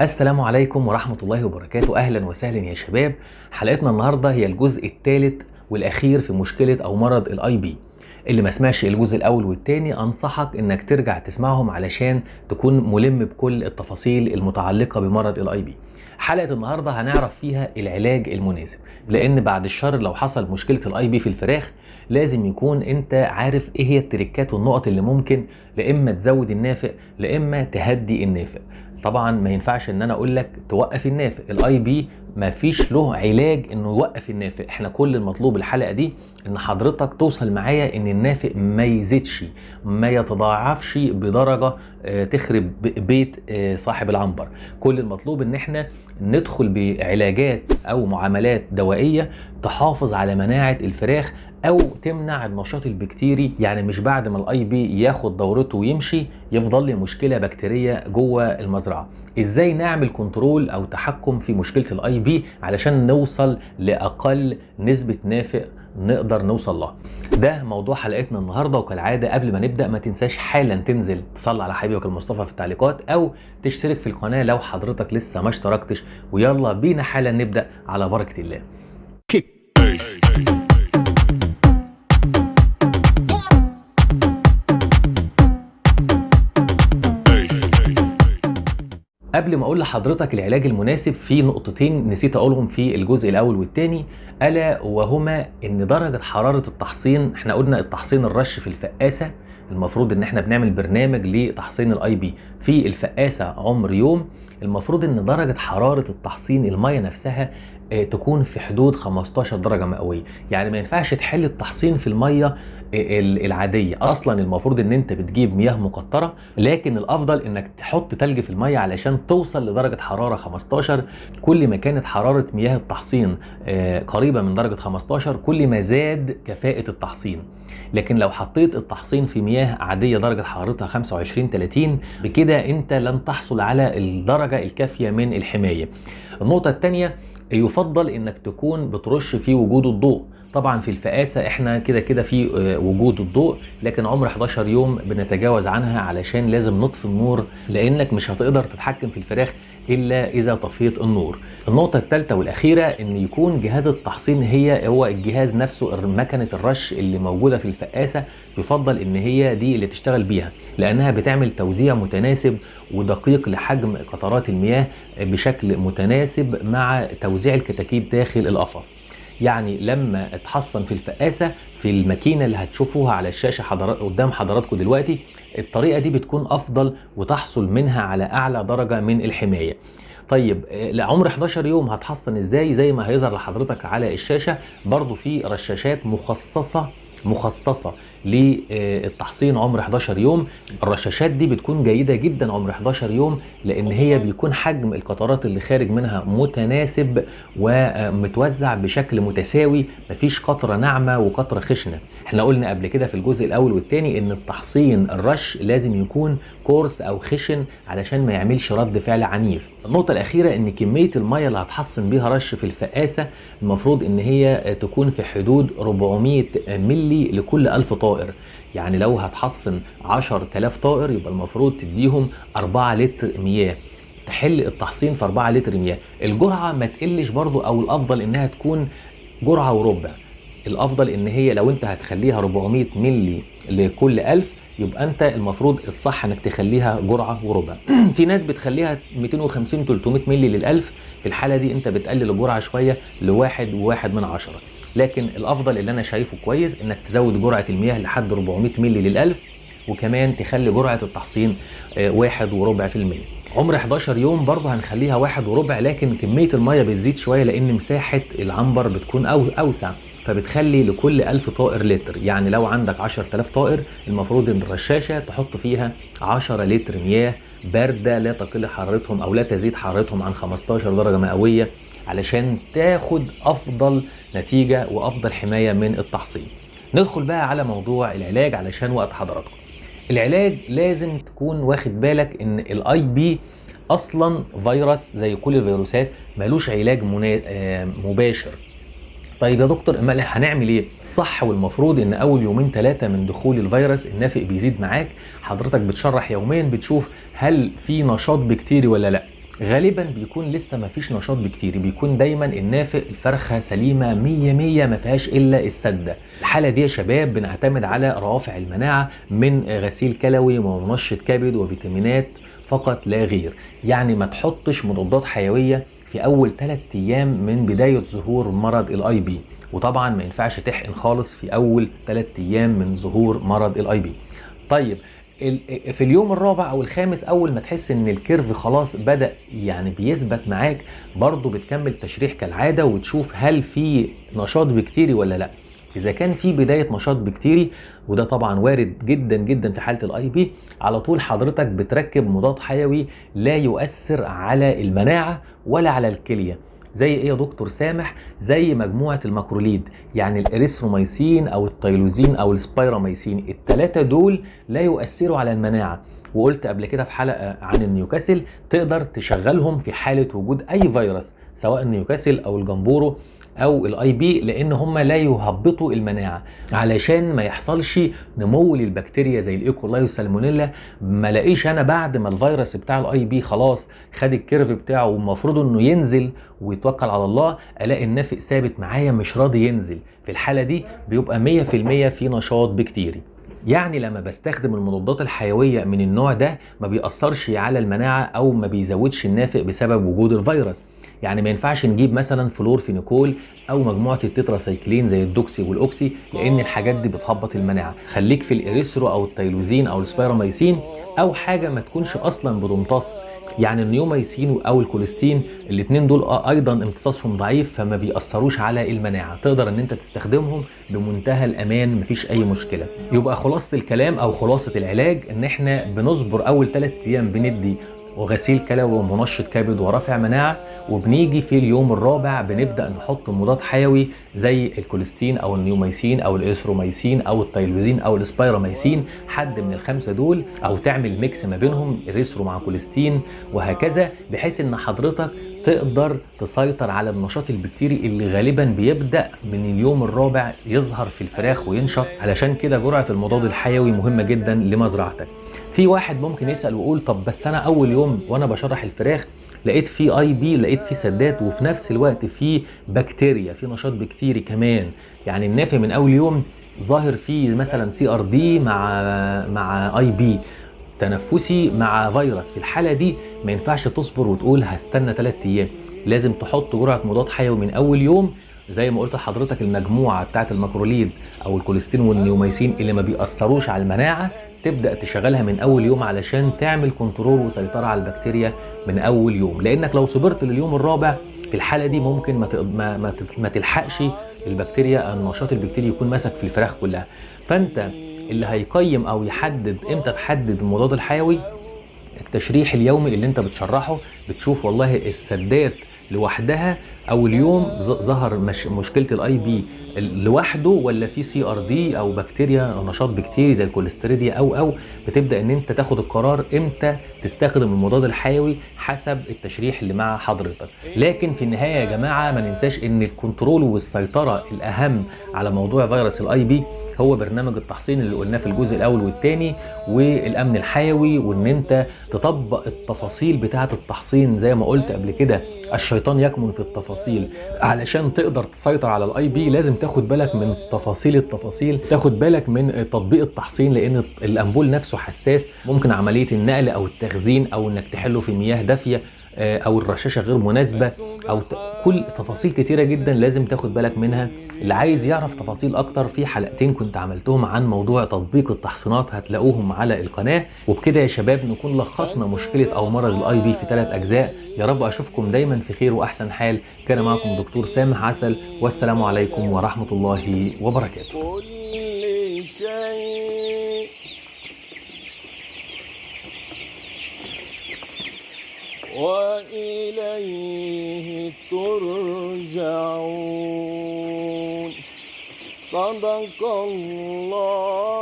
السلام عليكم ورحمة الله وبركاته. أهلا وسهلا يا شباب. حلقتنا النهاردة هي الجزء الثالث والأخير في مشكلة أو مرض ال IB. اللي ما سمعش الجزء الأول والثاني أنصحك إنك ترجع تسمعهم علشان تكون ملم بكل التفاصيل المتعلقة بمرض ال IB. حلقة النهاردة هنعرف فيها العلاج المناسب، لأن بعد الشر لو حصل مشكلة ال IB في الفراخ لازم يكون أنت عارف إيه هي التريكات والنقط اللي ممكن لا إما تزود النافق لا إما تهدي النافق. طبعا ما ينفعش ان انا اقول لك توقف النافق، ال IB ما فيش له علاج انه يوقف النافق. احنا كل المطلوب الحلقة دي ان حضرتك توصل معايا ان النافق ما يزيدش، ما يتضاعفش بدرجة تخرب بيت صاحب العنبر. كل المطلوب ان احنا ندخل بعلاجات او معاملات دوائيه تحافظ على مناعة الفراخ او تمنع النشاط البكتيري. يعني مش بعد ما ال IB ياخد دورته ويمشي يفضل لي مشكلة بكتيريه جوه المزرعة. ازاي نعمل control او تحكم في مشكلة ال IB علشان نوصل لاقل نسبه نافق نقدر نوصل لها؟ ده موضوع حلقتنا النهارده. وكالعادة قبل ما نبدا ما تنساش حالا تنزل تصلي على حبيبك المصطفى في التعليقات او تشترك في القناة لو حضرتك لسه ما اشتركتش. ويلا بينا حالا نبدا على بركة الله. قبل ما اقول لحضرتك العلاج المناسب في نقطتين نسيت اقولهم في الجزء الاول والثاني، الا وهما ان درجة حرارة التحصين، احنا قلنا التحصين الرش في الفقاسة، المفروض ان احنا بنعمل برنامج لتحصين ال IB في الفقاسة عمر يوم، المفروض ان درجة حرارة التحصين المية نفسها تكون في حدود 15 درجة مئوية. يعني ما ينفعش تحل التحصين في المية العادية، اصلا المفروض ان انت بتجيب مياه مقطرة، لكن الافضل انك تحط تلج في المية علشان توصل لدرجة حرارة 15. كل ما كانت حرارة مياه التحصين قريبة من درجة 15 كل ما زاد كفاءة التحصين. لكن لو حطيت التحصين في مياه عادية درجة حرارتها 25 30 بكده انت لن تحصل على الدرجة الكافية من الحماية. النقطة الثانية، يفضل انك تكون بترش في وجود الضوء. طبعا في الفقاسة احنا كده كده في وجود الضوء، لكن عمر 11 يوم بنتجاوز عنها علشان لازم نطفي النور، لانك مش هتقدر تتحكم في الفراخ الا اذا طفيت النور. النقطة الثالثة والاخيرة، ان يكون جهاز التحصين هو الجهاز نفسه، مكنة الرش اللي موجودة في الفقاسة يفضل ان هي دي اللي تشتغل بيها، لانها بتعمل توزيع متناسب ودقيق لحجم قطرات المياه بشكل متناسب مع توزيع الكتاكيت داخل القفص. يعني لما اتحصن في الفقاسة في الماكينة اللي هتشوفوها على الشاشة قدام حضراتكم دلوقتي، الطريقة دي بتكون أفضل وتحصل منها على أعلى درجة من الحماية. طيب لعمر 11 يوم هتحصن ازاي؟ زي ما هيظهر لحضرتك على الشاشة برضو في رشاشات مخصصة للتحصين عمر 11 يوم. الرشاشات دي بتكون جيدة جدا عمر 11 يوم، لان هي بيكون حجم القطرات اللي خارج منها متناسب ومتوزع بشكل متساوي، مفيش قطرة ناعمة وقطرة خشنة. احنا قلنا قبل كده في الجزء الاول والثاني ان التحصين الرش لازم يكون كورس او خشن علشان ما يعملش رد فعل عنيف. النقطة الاخيرة، ان كمية المية اللي هتحصن بيها رش في الفقاسة المفروض ان هي تكون في حدود 400 ملي لكل 1000 طائر. يعني لو هتحصن 10,000 طائر يبقى المفروض تديهم 4 لتر مياه، تحل التحصين في 4 لتر مياه. الجرعة ما تقلش برضو، او الافضل انها تكون جرعة وربع. الافضل ان هي لو انت هتخليها 400 ملي لكل 1000 يبقى انت المفروض الصح انك تخليها جرعة وربع. في ناس بتخليها 250 300 ملي للألف، في الحالة دي انت بتقلل الجرعة شوية ل1.1، لكن الافضل اللي انا شايفه كويس انك تزود جرعة المياه لحد 400 ملي للألف، وكمان تخلي جرعة التحصين 1.25%. عمر 11 يوم برضه هنخليها 1.25، لكن كمية المياه بتزيد شوية لان مساحة العنبر بتكون اوسع، فبتخلي لكل 1000 طائر لتر. يعني لو عندك 10,000 طائر المفروض ان الرشاشة تحط فيها 10 لتر مياه باردة لا تقل حرارتهم او لا تزيد حرارتهم عن 15 درجة مئوية علشان تاخد افضل نتيجة وافضل حماية من التحصين. ندخل بقى على موضوع العلاج علشان وقت حضراتكم. العلاج لازم تكون واخد بالك ان ال IB اصلا فيروس زي كل الفيروسات ملوش علاج مباشر. طيب يا دكتور امال هنعمل ايه؟ الصح والمفروض ان اول يومين ثلاثة من دخول الفيروس النافق بيزيد معاك، حضرتك بتشرح يوميا بتشوف هل في نشاط بكتيري ولا لا. غالبا بيكون لسه ما فيش نشاط بكتيري، بيكون دايما النافق الفرخه سليمة 100 100 ما فيهاش الا السده. الحالة دي يا شباب بنعتمد على روافع المناعة من غسيل كلوي ومنشط كبد وفيتامينات فقط لا غير. يعني ما تحطش مضادات حيوية في اول 3 ايام من بداية ظهور مرض ال IB، وطبعا ما ينفعش تحقن خالص في اول 3 ايام من ظهور مرض ال IB. طيب في اليوم الرابع او الخامس اول ما تحس ان ال curve خلاص بدأ يعني بيثبت معاك، برضو بتكمل تشريح كالعادة وتشوف هل في نشاط بكتيري ولا لا. اذا كان في بداية نشاط بكتيري، وده طبعا وارد جدا جدا في حالة ال IB، على طول حضرتك بتركب مضاد حيوي لا يؤثر على المناعة ولا على الكلية. زي ايه يا دكتور سامح؟ زي مجموعة ال macrolide، يعني الاريثروميسين او التيلوزين او ال spiramycin، الثلاثة دول لا يؤثروا على المناعة. وقلت قبل كده في حلقة عن النيوكاسل تقدر تشغلهم في حالة وجود اي فيروس، سواء النيوكاسل او الجمبورو او ال IB، لان هم لا يهبطوا المناعة علشان ما يحصلش نمو للبكتيريا زي ال E. coli والسالمونيلا. ما لاقيش انا بعد ما الفيروس بتاع ال IB خلاص خد ال curve بتاعه والمفروض انه ينزل ويتوكل على الله، الاقي النافق ثابت معايا مش راضي ينزل. في الحالة دي بيبقى 100% في نشاط بكتيري. يعني لما بستخدم المضادات الحيوية من النوع ده ما بيأثرش على المناعة او ما بيزودش النافق بسبب وجود الفيروس. يعني ما ينفعش نجيب مثلا فلورفينيكول او مجموعة التتراسايكلين زي ال doxy وال oxy، لان الحاجات دي بتهبط المناعة. خليك في ال erythro او التيلوزين او ال spiramycin، او حاجة ما تكونش اصلا بتمتص، يعني النيوميسين او الكوليستين، الاثنين دول ايضا امتصاصهم ضعيف فما بيأثروش على المناعة، تقدر ان انت تستخدمهم بمنتهى الامان مفيش اي مشكلة. يبقى خلاصه الكلام او خلاصه العلاج ان احنا بنصبر اول 3 ايام بندي وغسيل كلوي ومنشط كبد ورافع مناعة، وبنيجي في اليوم الرابع بنبدا نحط مضاد حيوي زي الكوليستين او النيوميسين او الاريثروميسين او التيلوزين او ال spiramycin، حد من الخمسة دول، او تعمل mix ما بينهم erythro مع كوليستين وهكذا، بحيث ان حضرتك تقدر تسيطر على النشاط البكتيري اللي غالبا بيبدا من اليوم الرابع يظهر في الفراخ وينشط. علشان كده جرعة المضاد الحيوي مهمة جدا لمزرعتك. في واحد ممكن يسال ويقول طب بس انا اول يوم وانا بشرح الفراخ لقيت فيه IB، لقيت فيه سدات، وفي نفس الوقت فيه بكتيريا، فيه نشاط بكتيري كمان، يعني النافق من اول يوم ظاهر فيه مثلا CRD مع IB، تنفسي مع فيروس. في الحالة دي ما ينفعش تصبر وتقول هستنى 3 ايام، لازم تحط جرعة مضاد حيوي من اول يوم زي ما قلت لحضرتك. المجموعة بتاعه ال macrolide او الكوليستين والنيوميسين اللي ما بيأثروش على المناعة تبدا تشغلها من اول يوم علشان تعمل control وسيطرة على البكتيريا من اول يوم، لانك لو صبرت لليوم الرابع في الحالة دي ممكن ما تلحقش البكتيريا، النشاط البكتيري يكون مسك في الفراخ كلها. فانت اللي هيقيم او يحدد امتى تحدد المضاد الحيوي التشريح اليومي اللي انت بتشرحه، بتشوف والله السدات لوحدها اول يوم ظهر مشكلة ال IB لوحده ولا في CRD او بكتيريا او نشاط بكتيري زي ال Clostridia او بتبدا ان انت تاخد القرار امتى تستخدم المضاد الحيوي حسب التشريح اللي مع حضرتك. لكن في النهاية يا جماعة ما ننساش ان ال control والسيطرة الاهم على موضوع فيروس ال IB هو برنامج التحصين اللي قلناه في الجزء الاول والثاني، والامن الحيوي، وان انت تطبق التفاصيل بتاعه التحصين زي ما قلت قبل كده. الشيطان يكمن في التفاصيل. علشان تقدر تسيطر على ال IB لازم تاخد بالك من تفاصيل التفاصيل، تاخد بالك من تطبيق التحصين لان الامبول نفسه حساس، ممكن عملية النقل او التخزين او انك تحله في مياه دافيه او الرشاشه غير مناسبة، او كل تفاصيل كتيرة جدا لازم تاخد بالك منها. اللي عايز يعرف تفاصيل اكتر في حلقتين كنت عملتهم عن موضوع تطبيق التحصينات هتلاقوهم على القناة. وبكده يا شباب نكون لخصنا مشكلة او مرض ال IB في 3 اجزاء. يا رب اشوفكم دايما في خير واحسن حال. كان معكم دكتور سامح عسل، والسلام عليكم ورحمة الله وبركاته. كل شيء وإليه ترجعون. صدق الله.